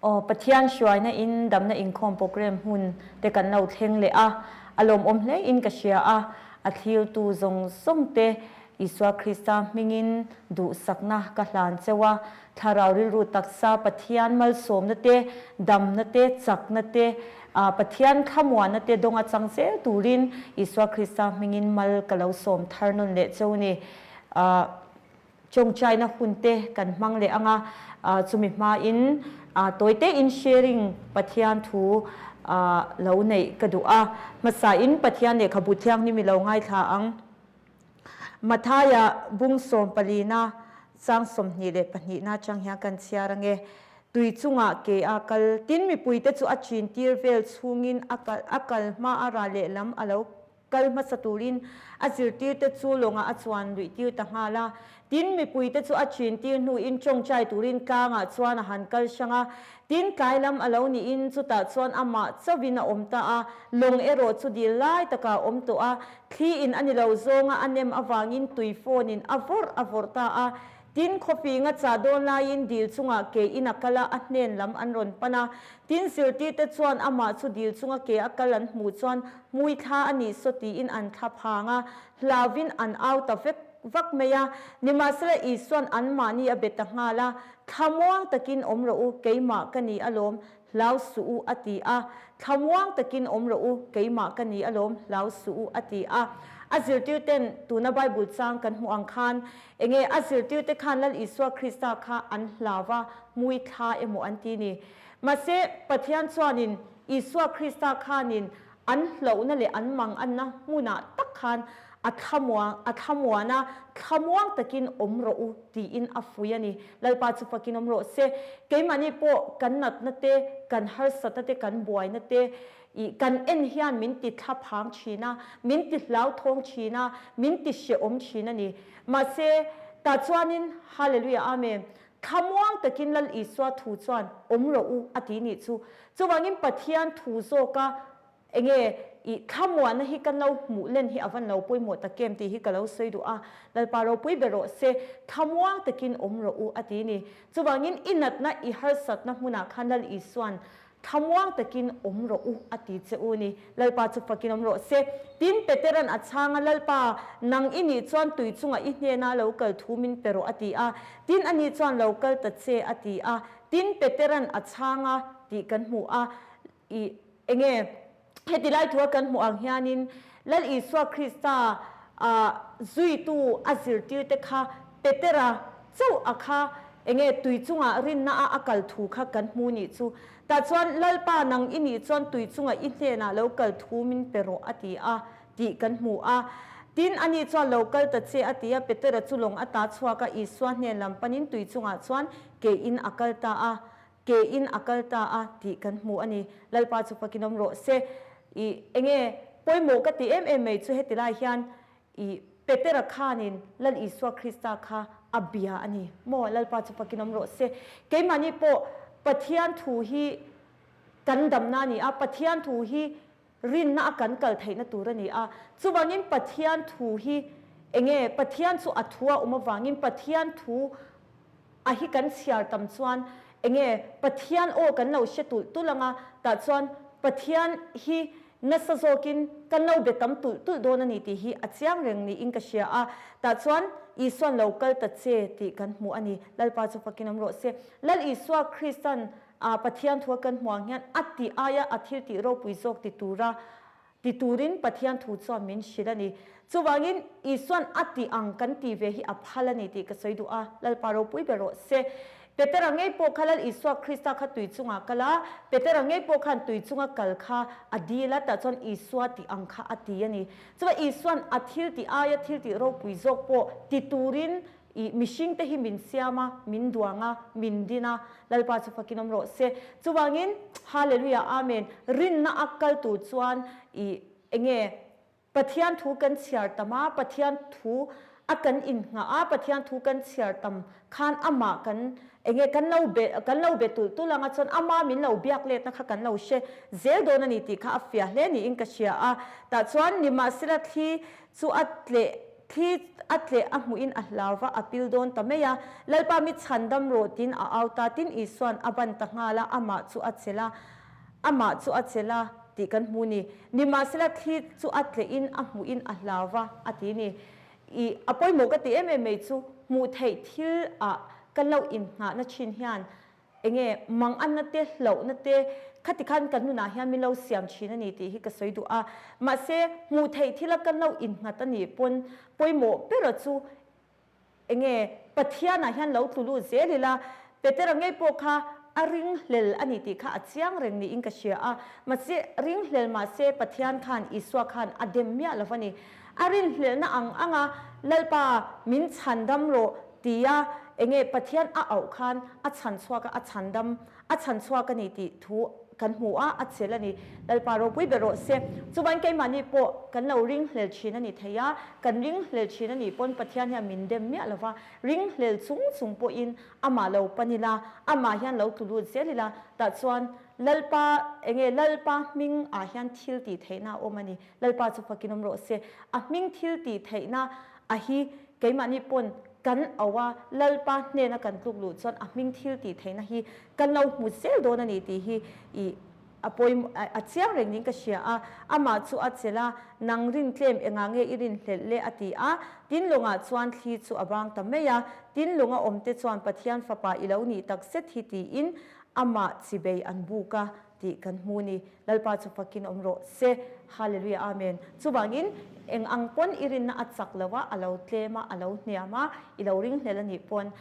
Aw Pathian hruaina in damna inkhawm program hmun te kan lo thleng leh a, a lawmawm hle in ka hria a, a thlirtu zawng zawng te Isua Krista hmingin duhsakna ka hlan cheu a, thlarau rilru taksa Pathian malsawmna te, damna te, chakna te, Pathian thlamuanna te dawnga chang zel turin Isua Krista hmingin mal ka lo sawm thar nawn leh cheu ni. Chawngchaina hun te kan hmang leh ang a, chumi hmain tawi tein sharing Pathian thu lo neih ka duh a. Hmasain Pathian lehkhabu thianghlim i lo ngaithla ang. Mathaia bung sawm palina chang 22na atang hian kan chhiar ange. Tui chungah ke a kal tin mipuite chu a chin tir vel chhungin a kal hma a ral lehlam a lo Kal hmasa turin a zirtirte chu lawngah a chuan luih tir ta nghal a. Tin, mipuite chu a chin tir hnuin tawngtai turin tlangah chuan a han kal hrang a. Tin, tlai lam a lo niin chutah chuan amah chauhin a awm ta a. Lawng erawh chu dil lai takah a awm tawh a. Thliin a ni lo zawnga a nem avangin tui phone-in a vawrh a vawrh ta a. Tin, khawfinga chah dawn laiin dil chungah ke in a kal a, a hnen lam an rawn pan a. Tin, zirtirte chuan amah chu dil chunga ke a kal an hmuh chuan hmui thla a nih saw tiin an thla phang a, hlauvin an au ta vek vak mai a. Nimahsela, Isua'n anmahni a be ta nghal a, Thlamuang takin awm rawh u, keimah ka ni alawm, hlau suh u, a ti a. Thlamuang takin awm rawh u, keimah ka ni alawm, hlau suh u, a ti a. A zirtirten tuna Bible chang kan hmuh ang khan, enge a zirtirte khan Lal Isua Krista kha an hlau va, hmui thla emaw an ti ni. Mahse, Pathian chuanin Isua Krista khanin an hlauhna leh an manganna hmunah tak khan a thlamuang a thlamuan a, thlamuang takin awm rawh u tiin a fui a ni. Lalpa chu fakin awm rawh se. Keimahni pawh kan natna te, kan harsatna te, kan buaina te i kan en hian min ti thla phang thin a, min ti hlauthawng thin a, min ti hrehawm thin a ni. Mahse, tah chuanin Hallelujah Amen. Thlamuang takin Lal Isua thu chuan awm rawh u a ti nih chu. Chuvangin Pathian thu zawka enge i thlamuanna hi kan lo hmuh len hi a van lo pawimawh tak em tih hi ka lo sawi duh a. Lalpa ropui ber rawh se, thlamuang takin awm rawh u a ti ni. Chuvangin i natna i harsatna hmunah khan Lal Isuan Thlamuang takin awm rawh u, a ti che u ni. Lalpa chu fakin awm rawh se. Tin, Petera'n a chhang a, Lalpa, nang i nih chuan tui chungah i hnena lo kal thu min pe rawh, a ti a. Tin, ani chuan lo kal ta che, a ti a. Tin, Petera'n a chhang a, tih kan hmu a. I, enge, heti lai thua kan hmuh ang hianin Lal Isua Krista a zuitu a zirtirte kha Petera chauh a kha enge tui chungah rinna a a kal thu kha kan hmu nih chu. Tah chuan Lalpa nang i nih chuan tui chungah i hnenah lo kal thu min pe rawh a ti a tih kan hmu a. Tin, ani chuan lo kal ta che a ti a, Petera chu lawng a ta chhuak a, Isua hnen lam panin tui chungah chuan ke in a kal ta a. Ke in a kal ta a tih kan hmu a ni. Lalpa chu fakin awm rawh se. I enge pawimawh ka ti em em mai chu heti lai hian i Petera khanin Lal Isua Krista kha a bia a ni maw? Lalpa chu fakin awm rawh se. Keimahni pawh Pathian thu hi kan damna a ni a, Pathian thu hi rinna a kan kal theihna tur a ni a. Chuvangin Pathian thu hi enge Pathian chu a thu a awm avangin Pathian thu A hi kan chhiar tam chuan enge Pathian aw kan lo hre tulh tulh anga, tah chuan Pathian hi nasa zawkin kan lo be tam tulh tulh dawn a ni tih hi a chiang reng niin ka hria a, tah chuan Isuan lo kal ta che tih kan hmu a ni. Lalpa chu fakin awm rawh se. Lal Isua Kristan a Pathian thua kan hmuh ang hian a tih aia a thil tih ropui zawk ti tura Ti turin Pathian thu chuan min hrilh a ni. Chuvangin, Isua'n a tih ang kan tih ve hi a phal a ni tih ka sawi duh a, Lalpa ropui ber rawh se. Petera ngei pawh kha Lal Isua Krista kha tui chungah kal a, Petera ngei pawh khan tui chunga kal kha a dil a, tah chuan Isua tih ang kha a ti a ni. Chuvang Isua'n a thil tih aia thil tih ropui zawk pawh ti turin I mihringte hi min siam a, min duang a, min din a, Lalpa chu fakin awm rawh se. Chuvangin, Hallelujah, Amen, rinna a kal tur chuan i enge Pathian thu kan chhiar tam a, Pathian thu a kan innghah a, Pathian thu kan chhiar tam khan amah kan enge kan lo be kan lo be tulh tulh anga chuan ama min lo biak letna kha kan lo hre zel dawn a ni tih kha a fiah hle niin ka hria a. Tah chuan nimahsela thli chu a tleh. Thli a tleh a hmuhin a hlau va, a pil dawn ta mai a. Lalpa mi chhandam rawh tiin a au ta. Tin, Isua'n a ban ta nghal a, amah chu a chelh a, amah chu a chelh a tih kan hmu ni. Nimahsela thli chu a tlehin a hmuhin a hlau va, a ti ni. I a pawimawh ka ti em em mai chu hmuh theih thil ah kan lo innghahna thin hian Enge manganna te, hlauhna te khati khan kan nunah hian min lo siam thin a ni tih hi ka sawi duh a. Mahse, hmuh theih thila kan lo innghat a nih pawn pawimawh bera chu enge Pathianah hian lo tlu lut zel ila, Petera ngei pawh kha a ringhlel a ni tih kha a chiang reng niin ka hria a. Mahse, ringhlel mahse Pathian khan Isua khan a dem miah lo va ni. A rinhlelhna ang anga Lalpa min chhandam rawh tia enge Pathian a auh khan a chhan chhuak a, a chhandam, a chhan chhuak a ni tih thu kan hmu a, a chelh a ni. Lalpa ropui ber rawh se. Chuvan keimahni pawh kan lo ringhlel thin a ni thei a, kan ringhlel thin a nih pawn Pathian hian min dem miah lo va, ringhlel chung chung pawhin amah lo pan ila, amah hian lo tlu lut zel ila, tah chuan Lalpa enge Lalpa hming ah hian thil tih theihna a awm a ni. Lalpa chu fakin awm rawh se. A hming thil tih theihna a hi keimahni pawn kan auh a, Lalpa hnena kan tluk luh chuan a hming thil tih theihna hi kan lo hmu zel dawn a ni tih hi i a pawi a chiang reng niin ka hria a. Amah chu a chelh a, Nang rin tlem engah nge i rin hlelh le? a ti a. Tin lawngah chuan thli chu a bang ta mai a. Tin lawnga awmte chuan Pathian fapa i lo nih tak zet hi tiin amah chibei an buk a. Tih kan hmu ni. Lalpa chu fakin awm rawh se. Hallelujah Amen. Chuvangin eng ang pawn i rinna a chak lo a, a lo tlem a, a lo hniam a, i lo ringhlel a nih pawn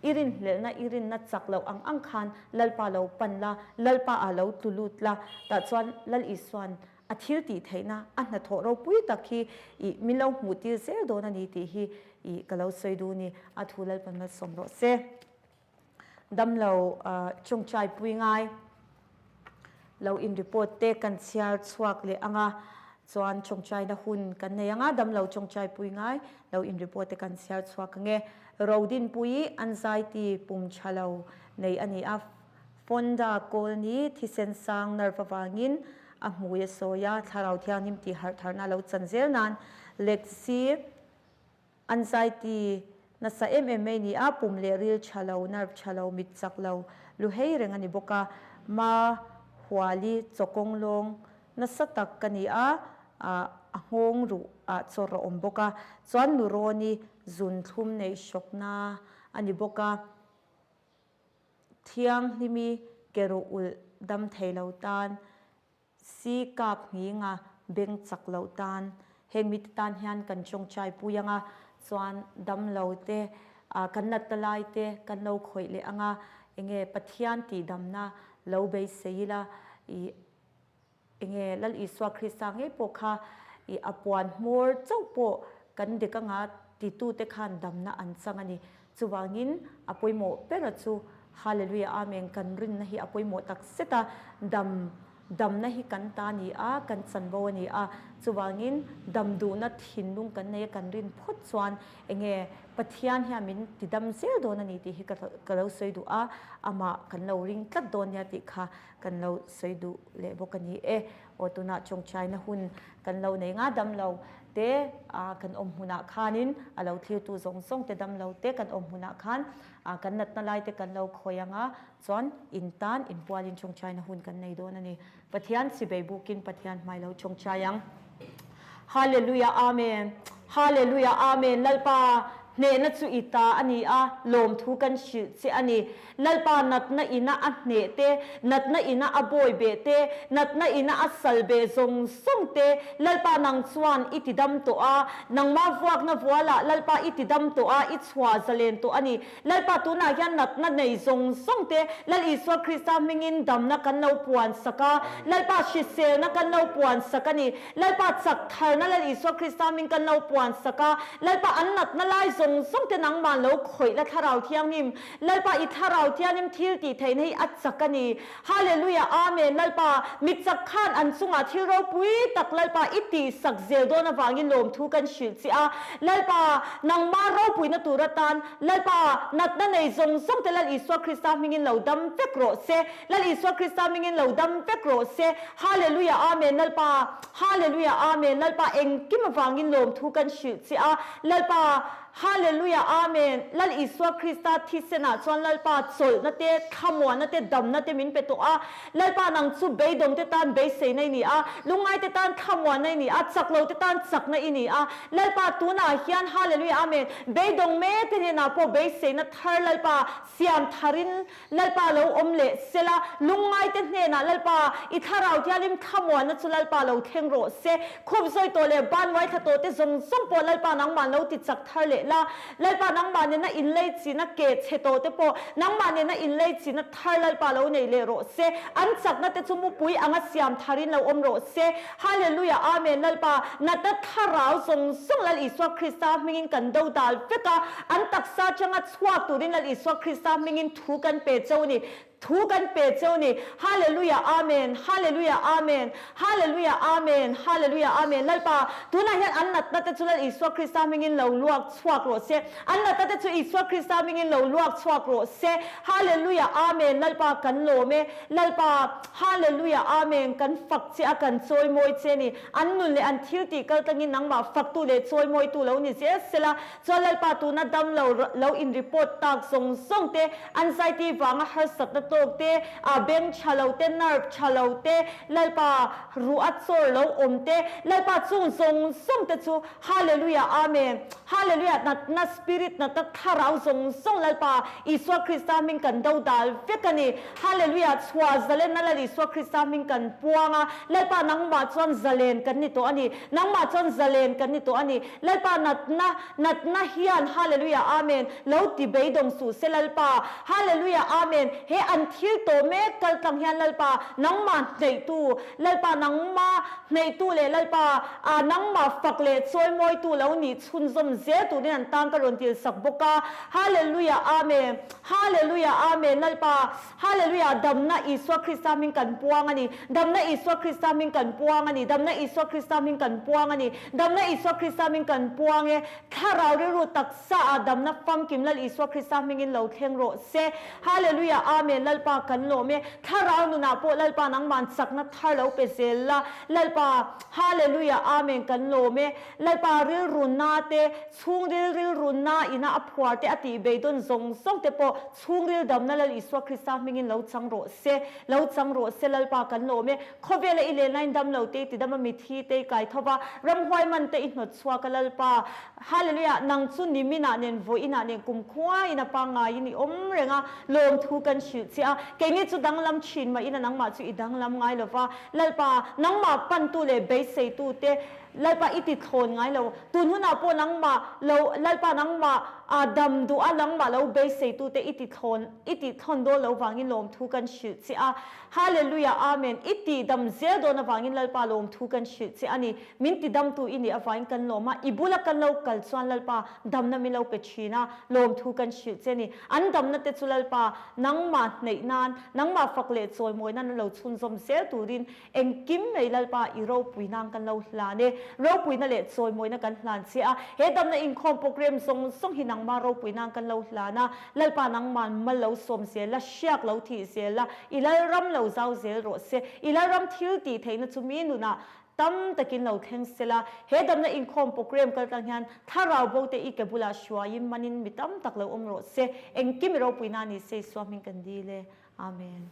i rinhlelhna, i rinna chak loh ang ang khan Lalpa lo pan la, Lalpa ah lo tlu lut la, tah chuan Lal Isuan a thil tih theihna, a hnathawh ropui tak hi i min lo hmuh tir zel dawn a ni tih hi i ka lo sawi duh ni. A thu Lalpan malsawm rawh se. Damlo chungchai pui ngai lo in report te kan chhiar chhuak leh anga chuan chungchaina hun kan nei anga damlo chungchai pui ngai lo in report te kan chhiar chhuak ange. Rodinpui anxiety pum tha lo nei a ni a, Fonda Kawlni thisen sang nerve avangin a hmui a sawi a, Thlarau Thianghlim tih harh tharna lo chan zel nan Lexi Anxiety nasa em em mai ni a, pum leh ril tha lo, nerve tha lo, mit chak lo, lu hei reng a ni bawk a. Ma huali chawkawng lawng nasa tak ka ni a, a nghawng ruh ah chawr a awm bawk a. Chuan nurawni zun thlum neih hrawkna a ni bawk a. Thianghlimi ke ruh ulh dam thei lo tan Si kap nghinga beng chak loh tan heng mite tan hian kan tawngtai pui anga chuan damlo te kan natna lai te kan lo khawih leh anga enge Pathian tihdamna lo beisei ila i enge Lal Isua Krista ngei pawh kha i a puan hmawr chauh pawh kan dek anga titute khan damna an chang a ni. Chuvangin a pawimawh bera chu Hallelujah Amen kan rinna hi a pawimawh tak zet a, dam damna hi kan ta a ni a, kan chanvo a ni a, chuvangin dam duhna thinlung kan nei a kan rin phawt chuan enge Pathian hian min ti dam zel dawn a ni tih hi ka lo sawi duh a, amah kan lo ring tlat dawn nia tih kha kan lo sawi duh leh bawk a ni e. Aw tunah chawngchaina hun kan lo nei nga dam lo te kan awm hmunah khanin a lo thlirtu zawng zawng te dam lo te kan awm hmunah khan kan natna lai te kan lo khawi anga chuan in tan inpualin chawngchaina hun kan nei dawn a ni. Pathian chibei bukin Pathian hmai lo chawngchai ang. Hallelujah Amen Hallelujah Amen Lalpa hnehna chu i ta a ni a, lawmthu kan hrilh che a ni. Lalpa natna ina a hneh te, natna ina a bawi beh te, natna ina a sal beh zawng zawng te, Lalpa nang chuan i ti dam tawh a, nangmah vuakna vualah Lalpa i ti dam tawh a, i chhuah zalen tawh a ni. Lalpa tunah hian natna nei zawng zawng te Lal Isua Krista hmingin damna kan lo puan sak a, Lalpa hriselna kan lo puan sak a ni. Lalpa chak tharna Lal Isua Krista hming kan lo puan sak a, Lalpa an natna lai zawng. zawng zawng te nangmah lo khawih la Thlarau Thianghlim. Lalpa i Thlarau Thianghlim thil tih theihna hi a chak a ni. Hallelujah Amen Lalpa mi chak khan an chungah thil ropui tak Lalpa i tihsak zel dawn avangin lawmthu kan hrilh che a. Lalpa nangmah ropuina tur atan Lalpa natna nei zawng zawng te Lal Isua Krista hmingin lo dam vek rawh se. Lal Isua Krista hmingin lo dam vek rawh se. Hallelujah Amen Lalpa Hallelujah Amen Lalpa engkim avangin lawmthu kan hrilh che a. Lalpa Hallelujah Amen Lal Isua Krista thisenah chuan Lalpa chawlhna te, thlamuanna te, damna te min pe tawh a. Lalpa nang chu beidawng te tan beiseina i ni a, lungngai te tan thlamuanna i ni a, chak lo te tan chakna i ni a. Lalpa tunah hian Hallelujah Amen beidawng mek te hnenah pawh beiseina thar Lalpa siam tharin Lalpa lo awm leh sela, lungngaite hnenah Lalpa, i thlarau thialim thlamuanna chu Lalpa lo thleng rawh se. Khup zawi tawh leh ban uaithla tawh te zawng zawng pawh Lalpa nangmah lo ti chak thar leh la. Lalpa nangmah nena inlei china keh chhe tawh te pawh nangmah nena inlei china thar Lalpa lo nei leh rawh se. An chakna te chu mupui anga siam tharin lo awm rawh se. Hallelujah Amen Lalpa natna thlarau zawng zawng Lal Isua Krista hmingin kan do dal vek a, an taksa atanga chhuak turin Lal Isua Krista hmingin thu kan pe cheu ni, thu kan pe cheu ni. Hallelujah Amen Hallelujah Amen Hallelujah Amen Hallelujah Amen Lalpa tunah hian an natna te chu Lal Isua Krista hmingin lo luak chhuak rawh se, an natna te chu Isua Krista hmingin lo luak chhuak rawh se. Hallelujah Amen Lalpa kan lawm e. Lalpa, Hallelujah, Amen, kan fak che a, kan chawimawi che a ni. An nun leh an thil tih kal tlangin nangmah faktu leh chawimawitu lo ni zel sela, chuan Lalpa tuna dam lo lo in report tak zawng zawng te, anxiety vanga harsatna tawk te, a beng tha lo te, nerve tha lo te, Lalpa ruh a chawr lo awm te, Lalpa chung zawng zawng te chu Hallelujah Amen Hallelujah Natna spirit natna thlarau zawng zawng Lalpa Isua Krista hming kan do dal vek a ni Hallelujah Chhuah zalenna Lal Isua Krista hming kan puang a Lalpa nangmah chuan zalen kan ni tawh a ni nangmah chuan zalen kan ni tawh a ni Lalpa natna natna hian Hallelujah Amen lo ti beidawng suh se Lalpa Hallelujah Amen he an thil tawh mek kal tlang hian Lalpa nangmah hneihtu Lalpa nangmah hneihtu leh Lalpa a nangmah fak leh chawimawitu lo nih chhunzawm zel turin an tan ka rawn tilsak bawk a. Hallelujah Amen Hallelujah Amen Lalpa Hallelujah Damna Isua Krista hming kan puang a ni Damna Isua Krista hming kan puang a ni Damna Isua Krista hming kan puang a ni Damna Isua Krista hming kan puang e Thlarau rilru taksa ah damna famkim Lal Isua Krista hmingin lo thleng rawh se Hallelujah Amen Lalpa kan lawm e Thlarau nunah pawh Lalpa nangman chakna thar lo pe zel la Lalpa Hallelujah Amen kan lawm e Lalpa rilrunna te chhungril rilrunna ina a phuar te a tih beidawn zawng zawng te pawh chhungril damna Lal Isua Krista hmingin lo chang rawh se lo chang rawh se Lalpa kan lawm e Khawvela i lenlain dam lo te i ti dam a mithi te i kai tho va ramhuai man te i hnawt chhuak a Lalpa Hallelujah! Nang chu niminah nen vawiinah nen kumkhuain a pangngaiin i awm reng a, lawmthu kan hrilh che a. Keini chu danglam thin mahin a nangmah chu i danglam ngai lo va. Lalpa, nangmah pantu leh beiseitu te Lalpa i ti thlawn ngai lo. Tun hunah pawh nangmah lo, Lalpa nangmah a dam duh a, nangmah lo beiseitu te i ti thlawn, i ti thlawn dawn lo vangin lawmthu kan hrilh che a. Hallelujah! Amen! I ti dam zel dawn avangin Lalpa lawmthu kan hrilh che a ni. Min ti damtu i nih avangin kan lawm a, i bula kan lo kal chuan Lalpa damna min lo pe thin a, lawmthu kan hrilh che a ni. An damna te chu Lalpa nangmah hneih nan, nangmah fak leh chawimawi nan lo chhunzawm zel turin engkim mai Lalpa i ropui nan kan lo hlan e. Ropuina leh chawimawina kan hlan che a, he damna inkhawm program zawng zawng hi nangmah ropui nan kan lo hlan a, Lalpa nangman mal lo sawm zel la, hriak lo thih zel la, i Lalram lo zau zel rawh se. I Lalram thil tih theihna chu mi nunah Tam takin lo thleng sela, he damna inkhawm program kal tlang hian thlarau bo te i ke bulah hruaiin manin mi tam tak lo awm rawh se. Engkim i ropuina ni se Isua hming kan dil e. Amen.